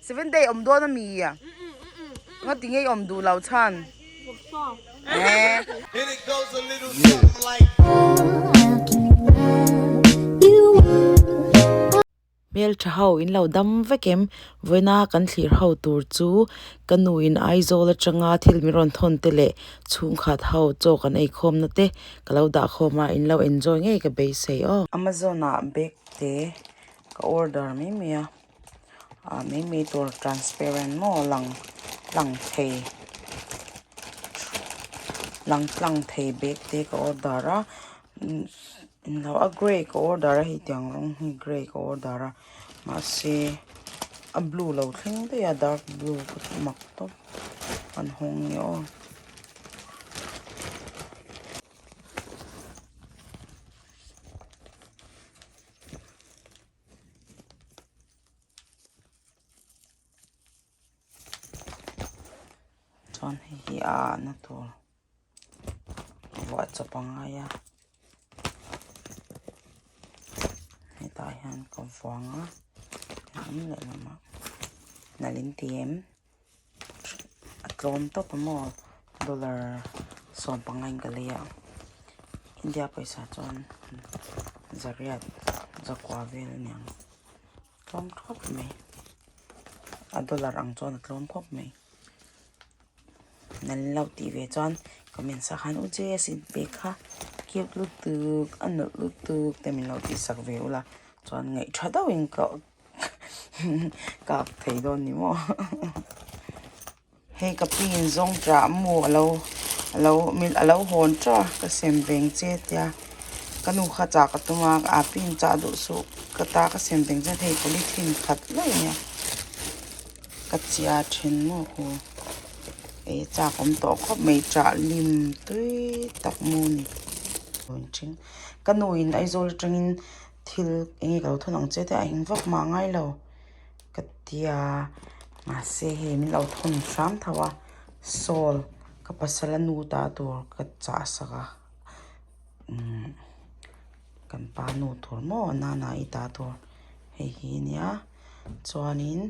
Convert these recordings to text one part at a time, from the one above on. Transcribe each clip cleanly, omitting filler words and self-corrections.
Seven day awm dawn ami? Ngati nge i awm duh lo chhan? Hmeltha ho in lo dam vek em? Vawiina kan thlir ho tur chu ka nu in Aizawl atanga thil min rawn thawn te leh chhungkhat ho chaw kan eikhawm na te ka lo dah khawm a, in lo enjoy ngei ka beisei aw. Amazon ah bag te ka order mai mai a. Ah mai mai tur transparent maw lang tlang thei lang tlang thei bag te ka order a englo a gray ka order a hei tiang rawng hi gray ka order a mahse a blue lo thleng daih a dark blue ka ti mak tawp an hawng nge aw. Chuan hei hi a ahna tur vuah chawp a ngai a hetah hian ka vuang a lam lehlamah nalh in ti em a tlawm tawp a maw dollar 15 in ka lei a India pawisa chuan zariat zakua vel a niang tlawm khawp mai a dollar ang chuan a tlawm khawp mai nan lo tih ve chuan comment ah khan u j s in pe kha cute lutuk a nawlh lutuk te min lo tih sak ve ula chuan ngaih tha deuhin ka Kak thei dawn ni maw hei ka pi in zawng tah mu alo alo min alo hawn tah ka sem veng che tia ka nu kha chah ka tum a a pi in chah duh suh ka ta ka sem veng che hei polythene khat laih a nia ka chia then maw khu ei chak awm tawh khawp mai tah lim tui tak mu ni ka nu in Aizawl atangin. Thil eng nge ka lo thawn ang che te a eng vak mah ngai lo ka tia mahse hei min lo thawn hram tho a sawl ka pasal a nu ta tur ka chah sak a umm kan pa nu tur maw nana i ta tur hei hi ania chuanin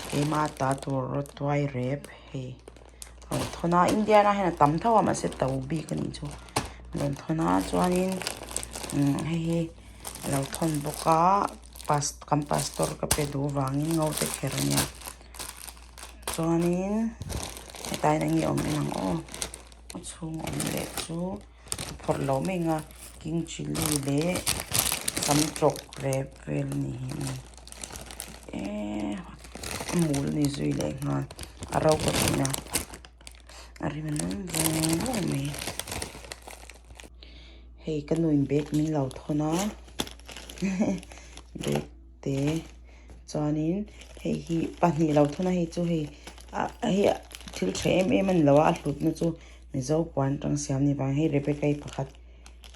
keimah ta tur rawtuai rep hei a rawn thawn a India ah hian a tam tho a mahse to bik a nih chu a rawn thawn a chuanin umm hei hi a lo thawn bawk a pas kan pastor ka pe duh vangin ngo te kher a nia chuanin hetah hian eng nge awm en ang aw a chhung awm leh chu a phawrh loh mai ang a king chilli leh samtawk rep vel a ni hi eee a mul a ni zui leh nghal a ro ka tih na a rim a nung vung vung mai hei ka nu in bag min lo thawn a bag te chuanin hei hi pahnih lo thawn a hei chu hei ah hei thil tha em em a ni lo a a hlutna chu. Mizo puan tang siam ni vang hei Rebecca-i pakhat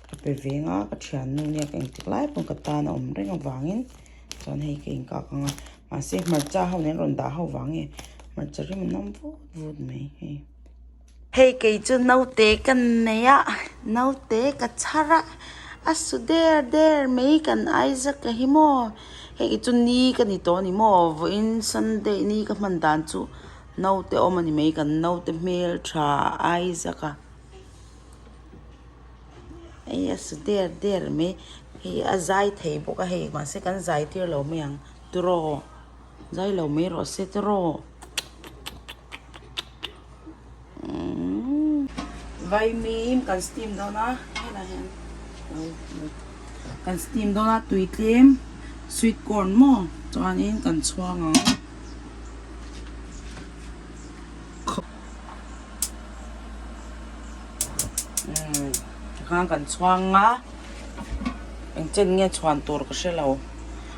ka pe veng a ka thiannu nia ka engtik lai pawn ka tan a awm reng avangin chuan hei ka inkak ang a mahse hmarcha ho nen rawn dah ho vang nge hmarcha rim a nam vut vut mai hei. Hei kei chu naute ka nei a naute ka chhar a a su der der mai kan Isaac a hi maw hei chu ni ka ni tawh a ni maw vawiin Sunday ni ka hman dan chu. Naute awm a ni mai kan naute hmel tha Isaac a hei a su der der mai hei a zai thei bawk a hei mahse kan zai tir lo mai ang tiraw zai lo mai rawh se tiraw umm vaimim kan steam dawn a helaiah hian kan steam dawn a tui tlem sweet corn maw chuanin kan chhuang ang. Tikhan kan chhuang a eng chen nge chhuan tur ka hre lo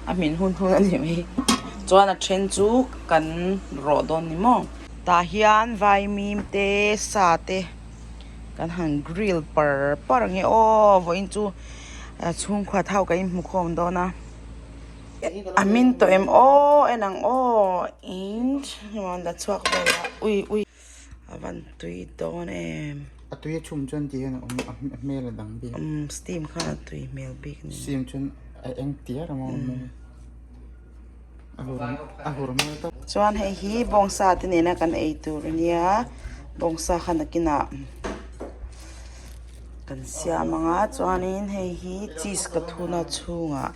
a hmin hun hun a ni mai chuan a then chu kan rawh dawn ni maw. Tah hian vaimim te sa te kan han grill par par ang e aw vawiin chu chhungkua thau kan inhmu khawm dawn a. A min tawh em aw en ang aw in rawn la chhuak vel a ui ui a van tui dawn em. A tui a chhum chuan ti hian a awm a hmel a dang bik. Umm steam khan a tui hmel bik a ni. Steam chuan a eng tiar a maw a hur a hur hmel tawp. Chuan hei hi bawngsa te nena kan ei tur a nia bawngsa kha nakinah kan siam ang a chuanin hei hi cheese ka thun a chhungah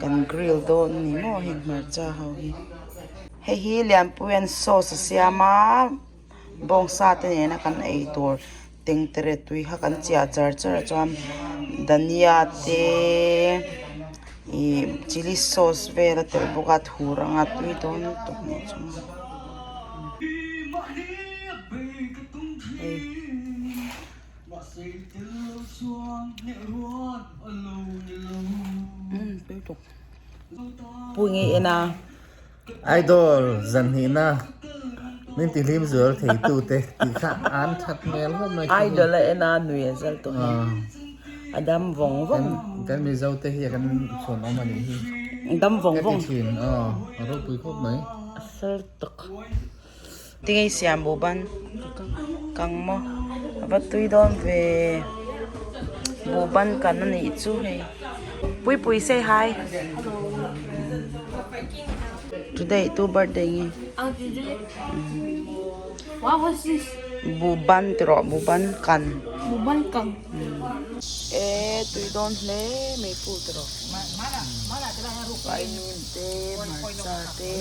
kan grill dawn a ni maw heng hmarcha ho hi. Hei hi Lianpui an sauce a siam a bawngsa te nena kan ei tur tengtere tui kha kan chiah char char a chuan dhania te ih chilli sauce vel a telh bawk a thur anga tui dawn lutuk nih chu hei. Pui nge en a. Idol zan hnihna min ti hlim zual thei tu te tih kha an that hmel hlawm mai. Idol a en a nui a zal tawh hi a dam vawng vawng. Kan Mizo te hi kan chhuan awm a nih hi. Dam vawng vawng. Ka ti thin a ropui khawp mai. A fel tak. Tinge i siam bu ban kang maw a va tui dawn ve bu ban kan a nih chu hei Puipui say hi today tu birthday nge bu ban ti rawh bu ban kan e tui dawn hle mai pu ti rawh vaimin te hmarcha te.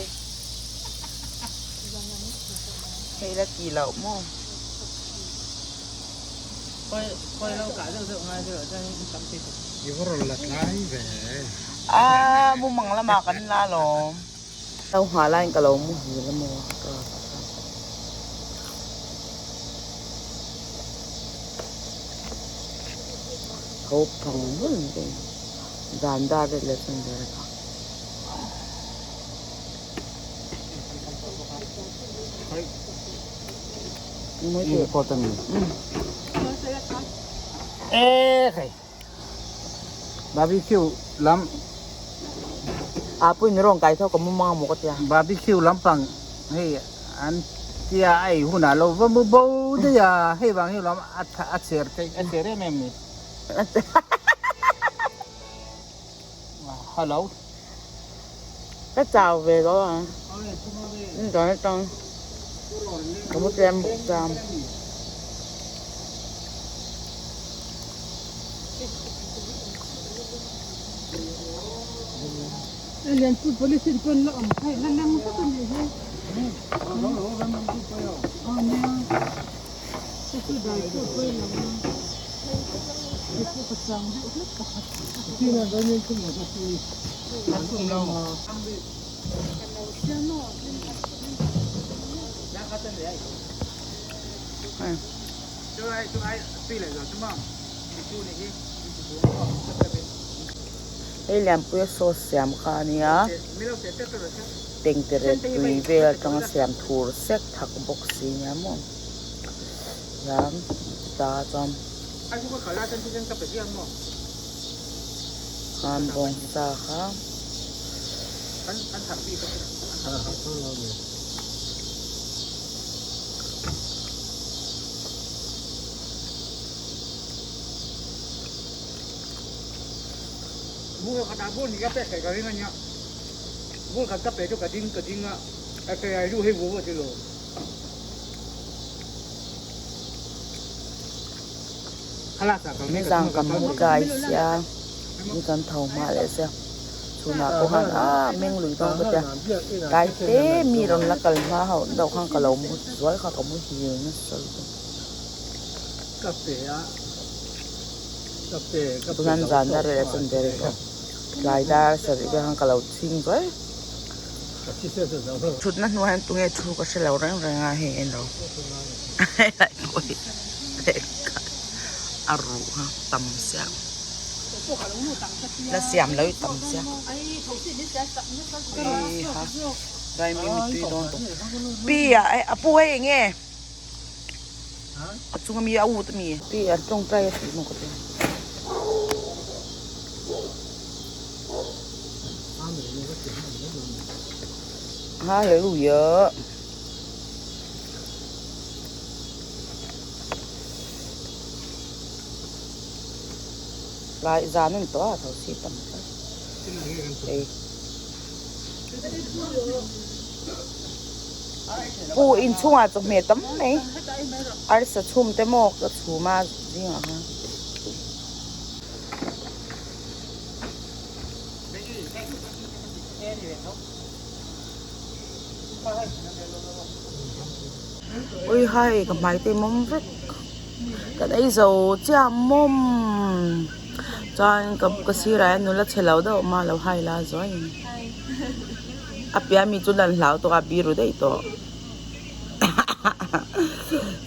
Hei la ti loh maw? A mumang lamah kan la alawm. Lo nghah laiin ka lo muhil a maw ka Tho phang hmun ve zan dar vel leh chuan ber a kha. Barbecue lam a pawhin rawng kai tho ka mu mang maw ka tia barbecue lampang hei an tia a ei hunah lo va mu bo daih a hei vang hi lawm a cher theih a cher em em ni hello. Ka chau ve lo a ni dawn atang ka mu tlem bawk cham. Hei Lianpuia sauce siam kha a nia tengtere tui vel atanga siam thur sek thak bawk si nia maw hian ta chuan khan bawngsa kha. Nizan kan mu tlai sia ni kan tho hma leh sia chhunah pawh khan ah meng lui dawn ka tia tlai te mi rawn la kal hma ho deuh khan ka lo mu zual kha ka mu hil nasa lutuk chuan zan dar leh chuan ber erawh tlai dar sarih vel khan ka lo chhing zuai. Thutna hnuai hian tunge thu ka hre lo reng reng a hei en lo helai pawh hi a ruh kha tam sia la siam lo hi tam sia heiha vaimim hi tui dawn tawh pi ah a pu hei eng nge a chung ami a ut ami pi ah tawngtai a tih maw ka tia. Hallelujah. Lai zan an tawh a tho si tam tlat. Ei. Pu inchhungah chawhmeh tam mai arsa chhum te maw ka chhum a zingah khan. Ui hai ka hmai te mawm vek kan ei zo chiah mawm chuan ka sirah hian nula chhe lo deuh a awm a lo hai la zuaiin a piah mi chu lan hlau tawh a biru daih tawh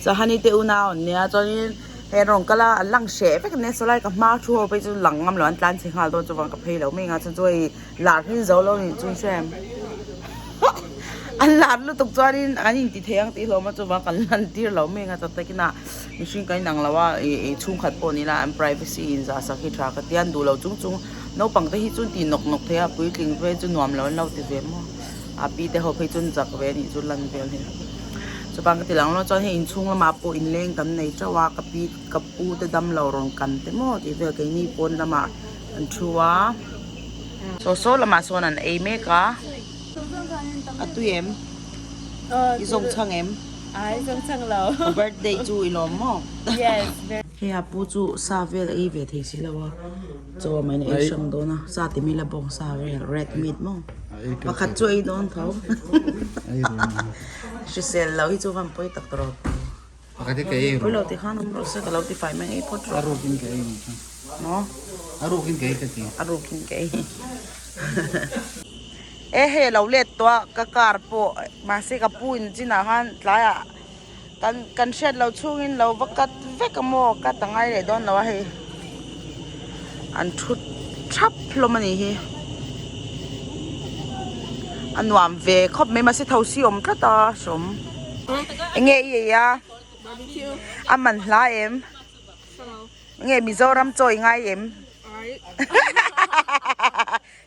chuan hani te unau an nia chuanin hei an rawn kal a an lang hreh vek ania sawlai ka hma thu ho phei chu lang ngam lo an tlan chhe nghal dawn chuvang ka phei lo mai ang a chuan chu hei Lar hi zo lo nih chu hrem an lar lutuk chuanin an inti thei ang tih hlawm a chuvang kan lan tir lo mai ang a chak takin a mihring kan inang lo a ih ih chhungkhat pawh ni ila an privacy in zah sak hi tha ka ti a an duh lo chung chung naupang te hi chu an ti nawk nawk thei a puitling phei chu nuam lo an lo ti ve maw a pi te ho phei chu an zak ve a nih chu lan vel hi chuvang ka ti lang lo chuan hei inchhung lamah pawh inleng kan nei teuh a ka pi ka pu te damlo rawn kan te maw tih vel keini pawn lamah an thu a. Saw saw lamah sawn an ei mek a. A tui em? I zawng chhang em? Ai zawng chhang lo. Ka birthday chu i lawm maw? Yes. Hei a pu chu sa vel ei ve thei si lo a, chaw mai in a ei hrang dawn a, sa ti mila bawk sa vel red meat maw? Pakhat chu ei dawn tho. Hrisel lo hi chu van pawi tak rawh. Pakhat hi ka ei rawh. Lo ti khan awm rawh se ka lo ti fai mai ei phawt rawh. A rukin ka ei nih chu. Maw? A rukin ka ei ka ti. A rukin ka ei. E hei lo let tawh a ka car pawh mahse ka pu in chinah khan tlaiah kan kan hriat loh chhungin lo va cut vek a maw cut a ngai leh dawn lo a hei an thu thap hlawm a nih hi. A nuam ve khawp mai mahse thosi awm tlat a hrawm. Enge i ei a? A man hla em? Nge Mizoram chaw i ngai em?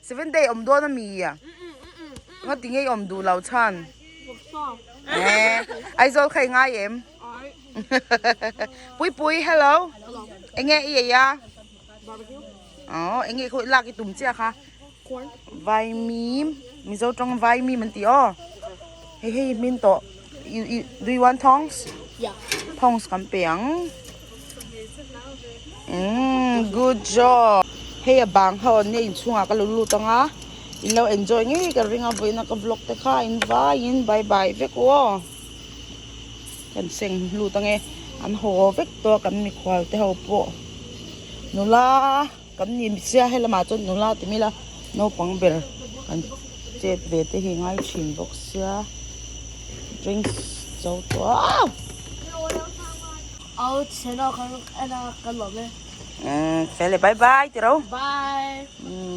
Seven day awm dawn a mi a? Nga ti nge i awm duh lo chhan? Eh, Aizawl kha i ngai em? Pui pui, hello. Enge i ei a? Oh, enge khawi lak i tum chiah kha? Vaimim, Mizo tawng vaimim an ti aw. Hei hei hmin tawh. You, you, do you want tongs? Yeah. Tongs kan pe ang. Mm, good job. Hei a bang ho an nia inchhungah ka lo lut anga. In lo enjoy ngei ka ring a vawiin a ka vlog te kha in vaiin bye bye vek u aw. Kan seng lut ange. An haw vek tawh a kan mikhual te ho pawh. Nula. Kan ni sia helamah chuan nula ti mila naupang ber kan chet ve te hi ngai thin bawk sia drinks zo tawh a. Umm fel e bye bye ti ro. Bye.